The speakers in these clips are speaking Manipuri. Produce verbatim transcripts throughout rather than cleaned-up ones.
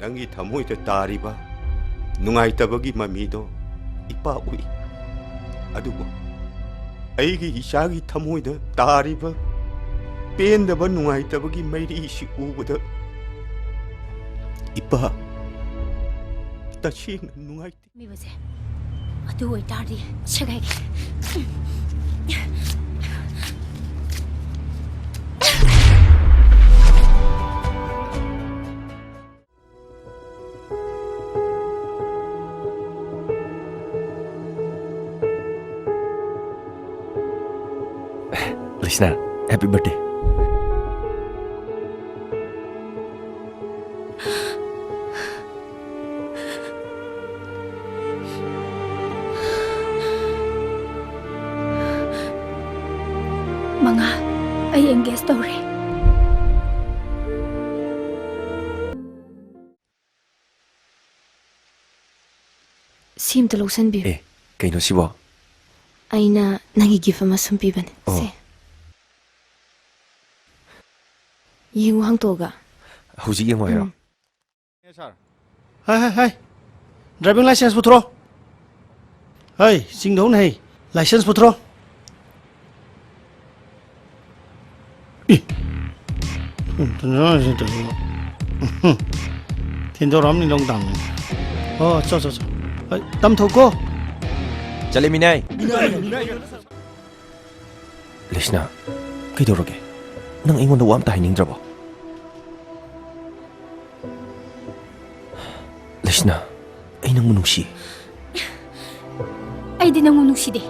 ꯅꯪꯒꯤ ꯊꯃꯣꯏꯗ ꯇꯥꯔꯤꯕ ꯅꯨꯡꯉꯥꯏꯇꯕꯒꯤ ꯃꯃꯤꯗꯣ ꯏꯄꯥ ꯎꯏ꯫ ꯑꯗꯨꯕꯨ ꯑꯩꯒꯤ ꯏꯆꯥꯒꯤ ꯊꯃꯣꯏꯗ ꯇꯥꯔꯤꯕ ꯄꯦꯟꯗꯕ ꯅꯨꯡꯉꯥꯏꯇꯕꯒꯤ ꯃꯩꯔꯤꯁꯤ ꯎꯕꯗ ꯏꯄꯥ ꯇꯁꯦꯡꯅ ꯅꯨꯡꯉꯥꯏꯇꯦ꯫ ꯃꯤꯕꯁꯦ꯫ ꯑꯗꯨ ꯑꯣꯏꯇꯥꯔꯗꯤ ꯁꯦꯒꯥꯏꯒꯦ꯫ ꯂꯩꯁꯅꯥ, happy birthday. ꯃꯉꯥ, ꯑꯩ engage ꯇꯧꯔꯦ꯫ ꯁꯤ ꯑꯝꯇ ꯂꯧꯁꯟꯕꯤꯌꯨ꯫ ꯑꯦ, ꯀꯩꯅꯣ ꯁꯤꯕꯣ? ꯑꯩꯅ ꯅꯪꯒꯤ gift ꯑꯃ ꯁꯨꯝ ꯄꯤꯕꯅꯦ꯫ ꯑꯣ꯫ ꯁꯦ꯫ ꯌꯦꯡꯉꯨ ꯍꯥꯡꯇꯣꯛꯑꯒ꯫ ꯍꯧꯖꯤꯛ ꯌꯦꯡꯉꯣ ꯍꯥꯏꯔꯣ? ꯎꯝ꯫ ꯁꯥꯔ꯫ ꯍꯥꯏ, ꯍꯥꯏ, ꯍꯥꯏ꯫ Driving license ꯄꯨꯊꯣꯔꯛꯑꯣ꯫ ꯍꯩ, ꯆꯤꯡꯗꯧꯅ ꯍꯩ꯫ License ꯄꯨꯊꯣꯔꯛꯑꯣ꯫ ꯏ꯫ ꯎꯝ, ꯇꯟꯖꯥꯁꯤꯗ꯫ ꯎꯝ꯫ ꯊꯤꯟꯗꯣꯔꯛꯑꯝꯅꯤ ꯂꯧ ꯇꯥꯝꯅꯤ꯫ ꯑꯣ, ꯆꯣ, ꯆꯣ, ꯆꯣ꯫ ꯍꯩ, ꯇꯝꯊꯧꯀꯣ꯫ ꯆꯠꯂꯦ, ꯃꯤꯅꯥꯏ꯫ ꯂꯩꯁꯅꯥ, ꯀꯩꯗꯧꯔꯒꯦ? ꯅꯪ ꯑꯩꯉꯣꯟꯗ ꯋꯥ ꯑꯝꯇ ꯍꯥꯏꯅꯤꯡꯗ꯭ꯔꯕꯣ? ꯂꯩꯁꯅꯥ, ꯑꯩ ꯅꯪꯕꯨ ꯅꯨꯡꯁꯤ꯫ ꯑꯩꯗꯤ ꯅꯪꯕꯨ ꯅꯨꯡꯁꯤꯗꯦ꯫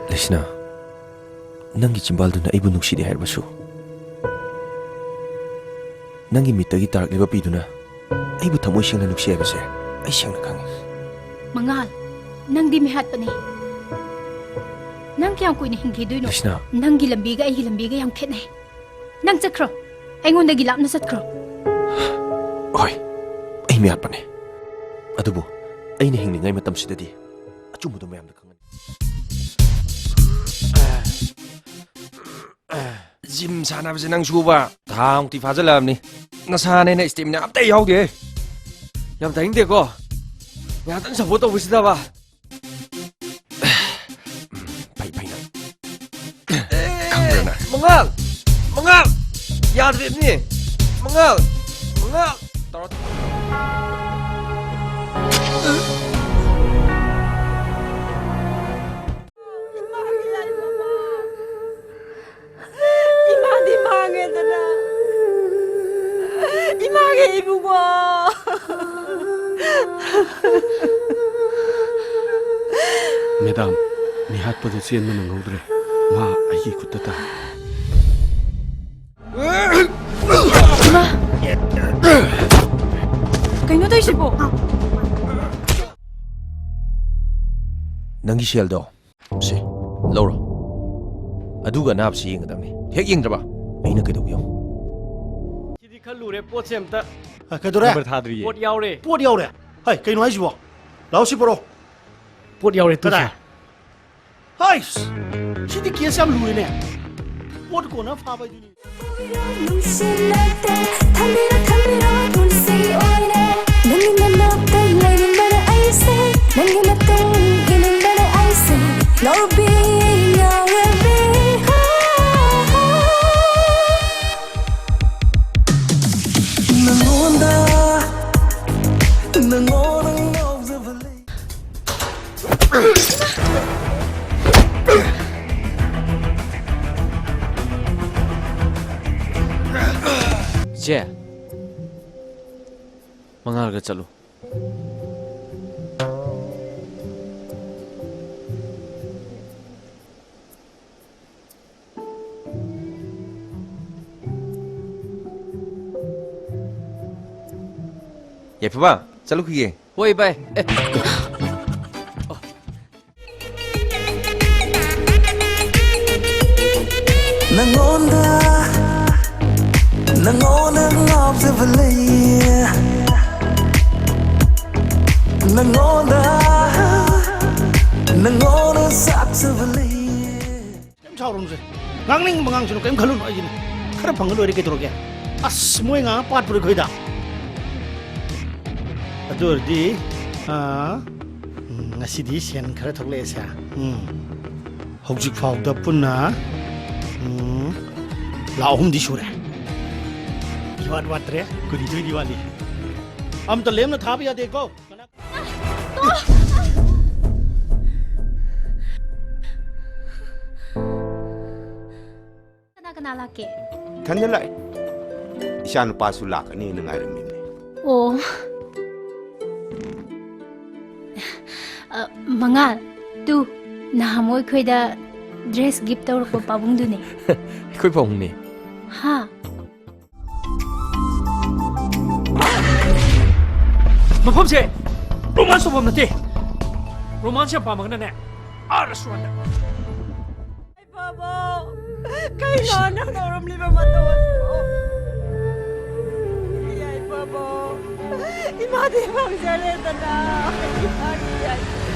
ꯂꯩꯁꯅꯥ, ꯅꯪꯒꯤ ꯆꯤꯝꯕꯥꯜꯗꯨꯅ ꯑꯩꯕꯨ ꯅꯨꯡꯁꯤꯗꯦ ꯍꯥꯏꯔꯕꯁꯨ, ꯅꯪꯒꯤ ꯃꯤꯠꯇꯒꯤ ꯇꯥꯔꯛꯂꯤꯕ ꯄꯤꯗꯨꯅ ꯑꯩꯕꯨ ꯊꯃꯣꯏ ꯁꯦꯡꯅ ꯅꯨꯡꯁꯤ ꯍꯥꯏꯕꯁꯦ ꯑꯩ ꯁꯦꯡꯅ ꯈꯪꯉꯤ꯫ ꯃꯉꯥꯜ, ꯅꯪꯗꯤ ꯃꯤꯍꯥꯠꯄꯅꯦ꯫ ꯅꯪ ꯀꯌꯥꯝ ꯀꯨꯏꯅ ꯍꯤꯡꯈꯤꯗꯣꯏꯅꯣ? ꯂꯩꯁꯅꯥ꯫ ꯅꯪꯒꯤ ꯂꯝꯕꯤꯒ ꯑꯩꯒꯤ ꯂꯝꯕꯤꯒ ꯌꯥꯝ ꯈꯦꯠꯅꯩ꯫ ꯅꯪ ꯆꯠꯈ꯭ꯔꯣ꯫ ꯑꯩꯉꯣꯟꯗꯒꯤ ꯂꯥꯞꯅ ꯆꯠꯈ꯭ꯔꯣ꯫ ꯍꯣꯏ, ꯑꯩ ꯃꯤꯍꯥꯠꯄꯅꯦ꯫ ꯑꯗꯨꯕꯨ ꯑꯩꯅ ꯍꯤꯡꯂꯤꯉꯩ ꯃꯇꯝꯁꯤꯗꯗꯤ ꯑꯆꯨꯝꯕꯗꯣ ꯃꯌꯥꯝꯗ ꯈꯪꯍꯟ- ꯖꯤꯝ ꯁꯥꯟꯅꯕꯁꯦ ꯅꯪ ꯁꯨꯕ ꯊꯥ ꯃꯨꯛꯇꯤ ꯐꯥꯖꯤꯜꯂꯛꯑꯕꯅꯤ꯫ ꯅꯁꯥꯅꯦꯅ ꯏꯁꯇꯦꯃꯤꯅꯥ ꯑꯝꯇ ꯌꯥꯎꯗꯦ꯫ ꯌꯥꯝ ꯇꯥꯅꯤꯡꯗꯦꯀꯣ꯫ ꯉꯥꯏꯍꯥꯛꯇꯪ ꯁꯞꯄꯣꯔꯠ ꯇꯧꯕꯁꯤꯗꯕ꯫ ꯐꯩ, ꯐꯩ ꯅꯪ꯫ ꯈꯪꯕ꯭ꯔꯥ ꯅꯪ? ꯃꯉꯥꯜ! ꯃꯉꯥꯜ! ꯌꯥꯗ꯭ꯔꯦꯅꯦ! ꯃꯉꯥꯜ! ꯃꯉꯥꯜ! ꯇꯧꯔ- ꯏꯃꯥꯗꯤ ꯃꯥꯡꯉꯦꯗꯅ꯫ ꯏꯃꯥꯒꯤ ꯏꯕꯨꯡꯉꯣ꯫ ꯃꯦꯗꯥꯝ, ꯃꯤꯍꯥꯠꯄꯗꯨ ꯆꯦꯟꯕ ꯅꯪꯍꯧꯗ꯭ꯔꯦ꯫ ꯃꯥ ꯑꯩꯒꯤ ꯈꯨꯠꯇ ꯇꯥꯔꯦ꯫ ꯏꯃꯥ! ꯀꯩꯅꯣ ꯇꯧꯔꯤꯁꯤꯕꯣ? ꯅꯪꯒꯤ ꯁꯦꯜꯗꯣ꯫ ꯁꯦ, ꯂꯧꯔꯣ꯫ ꯑꯗꯨꯒ ꯑꯅꯥꯕꯁꯤ ꯌꯦꯡꯒꯗꯕꯅꯤ꯫ ꯍꯦꯛ ꯌꯦꯡꯗ꯭ꯔꯕ, ꯑꯩꯅ ꯀꯩꯗꯧꯒꯦ ꯌꯦꯡꯉꯨ꯫ ꯁꯤꯗꯤ ꯈꯜꯂꯨꯔꯦ, ꯄꯣꯠꯁꯦ ꯑꯝꯇ ꯑ, ꯀꯩꯗꯧꯔꯦ? ꯅꯝꯕꯔ ꯊꯥꯗ꯭ꯔꯤꯌꯦ꯫ ꯄꯣꯠ ꯌꯥꯎꯔꯦ꯫ ꯄꯣꯠ ꯌꯥꯎꯔꯦ? ꯍꯩ, ꯀꯩꯅꯣ ꯍꯥꯏꯁꯤꯕꯣ? ꯂꯥꯛꯑꯣ, ꯁꯤ ꯄꯨꯔꯛꯑꯣ꯫ ꯄꯣꯠ ꯌꯥꯎꯔꯦ, ꯇꯨ ꯀꯗꯥꯏ? ꯁꯦ꯫ ꯍꯩꯁ! ꯁꯤꯗꯤ ꯀꯦꯁ ꯌꯥꯝ ꯂꯨꯔꯦꯅꯦ꯫ ꯄꯣꯠ ꯀꯣꯟꯅ ꯐꯥꯕ ꯍꯥꯏꯗꯨꯅꯤ꯫ ꯅꯨꯡꯁꯤꯅꯗꯦ, ꯊꯝꯕꯤꯔꯣ, ꯊꯝꯕꯤꯔꯣ, ꯄꯨꯟꯁꯤ ꯑꯣꯏꯅ꯫ ꯅꯪꯒꯤ ꯃꯅꯥꯛꯇ ꯂꯩꯔꯝꯕꯅ ꯑꯩꯁꯦ, ꯅꯪꯒꯤ ꯃꯇꯨꯡ ꯏꯜꯂꯝꯕꯅ ꯑꯩꯁꯦ, ꯉꯥꯎꯔꯕꯤ, ꯉꯥꯎꯔꯕꯤ, ꯍꯣ, ꯍꯣ, ꯍꯣ꯫ ꯅꯪꯉꯣꯟꯗ, ꯅꯪꯉꯣꯟꯗ ꯉꯥꯎꯖꯕ ꯂꯩ꯫ ꯏꯆꯦ, ꯃꯉꯥꯜꯒ ꯆꯠꯂꯨ꯫ ꯌꯥꯏꯐꯕ, ꯆꯠꯂꯨꯈꯤꯒꯦ꯫ ꯍꯣꯏ, ꯚꯥꯏ꯫ ꯑꯦ꯫ ꯅꯪꯉꯣꯟꯗ, ꯅꯪꯉꯣꯟꯗ ꯉꯥꯎꯖꯕ ꯂꯩꯌꯦ꯫ ꯅꯪꯉꯣꯟꯗ, ꯅꯪꯉꯣꯟꯗ ꯆꯥꯛꯆꯕ ꯂꯩꯌꯦ꯫ ꯀꯩꯝ ꯁꯥꯎꯔꯨꯅꯨꯁꯦ꯫ ꯉꯥꯡꯅꯤꯡꯕ ꯉꯥꯡꯁꯅꯨ, ꯀꯔꯤꯝ ꯈꯜꯂꯨꯅꯨ꯫ ꯑꯩꯁꯤꯅ ꯈꯔ ꯐꯪꯉ ꯂꯣꯏꯔꯦ, ꯀꯩꯗꯧꯔꯒꯦ? ꯑꯁ, ꯃꯣꯏ ꯉꯥꯡ ꯄꯥꯠ ꯄꯨꯔꯦ ꯑꯩꯈꯣꯏꯗ꯫ ꯑꯗꯨ ꯑꯣꯏꯔꯗꯤ, ꯑꯥ, ꯎꯝ, ꯉꯁꯤꯗꯤ ꯁꯦꯟ ꯈꯔ ꯊꯣꯛꯂꯛꯑꯦꯁꯦ꯫ ꯎꯝ꯫ ꯍꯧꯖꯤꯛ ꯐꯥꯎꯗ ꯄꯨꯟꯅ, ꯎꯝ, ꯂꯥꯛ ꯑꯍꯨꯝꯗꯤ ꯁꯨꯔꯦ꯫ ꯏꯋꯥꯠ ꯋꯥꯠꯇ꯭ꯔꯦ, ꯀꯨꯟꯅꯤꯊꯣꯏꯗꯤ ꯋꯥꯠꯂꯤ꯫ ꯑꯝꯇ ꯂꯦꯝꯅ ꯊꯥꯕ ꯌꯥꯗꯦꯀꯣ꯫ ꯀꯅꯥ ꯀꯅꯥ ꯂꯥꯛꯀꯦ? ꯏꯊꯟꯗ ꯂꯥꯛꯑꯦ꯫ ꯏꯆꯥ ꯅꯨꯄꯥꯁꯨ ꯂꯥꯛꯀꯅꯤꯅ ꯉꯥꯏꯔꯝꯃꯤꯅꯦ꯫ ꯑꯣ꯫ ꯑ, ꯃꯉꯥꯜ, ꯇꯨ, ꯅꯍꯥꯟꯃꯨꯛ ꯑꯩꯈꯣꯏꯗ dress gift ꯇꯧꯔꯛꯄ ꯄꯥꯕꯨꯡꯗꯨꯅꯦ꯫ ꯑꯩꯈꯣꯏ ꯄꯥꯕꯨꯡꯅꯦ꯫ ꯍꯥ? ꯃꯐꯝꯁꯦ romance ꯇꯧꯐꯝ ꯅꯠꯇꯦ꯫ Romance ꯌꯥꯝ ꯄꯥꯝꯃꯒꯅꯅꯦ, ꯑꯥ restaurant ꯇ꯫ ꯏꯕꯣꯕꯣ, ꯀꯩꯅꯣ ꯅꯪ ꯇꯧꯔꯝꯂꯤꯕ ꯃꯇꯧ ꯑꯁꯤꯕꯣ? ꯌꯥꯏꯐꯕꯣ, ꯏꯃꯥꯗꯤ ꯐꯪꯖꯔꯦꯗꯅ꯫ ꯏꯃꯥꯒꯤ ꯌꯥꯏꯐꯕ꯫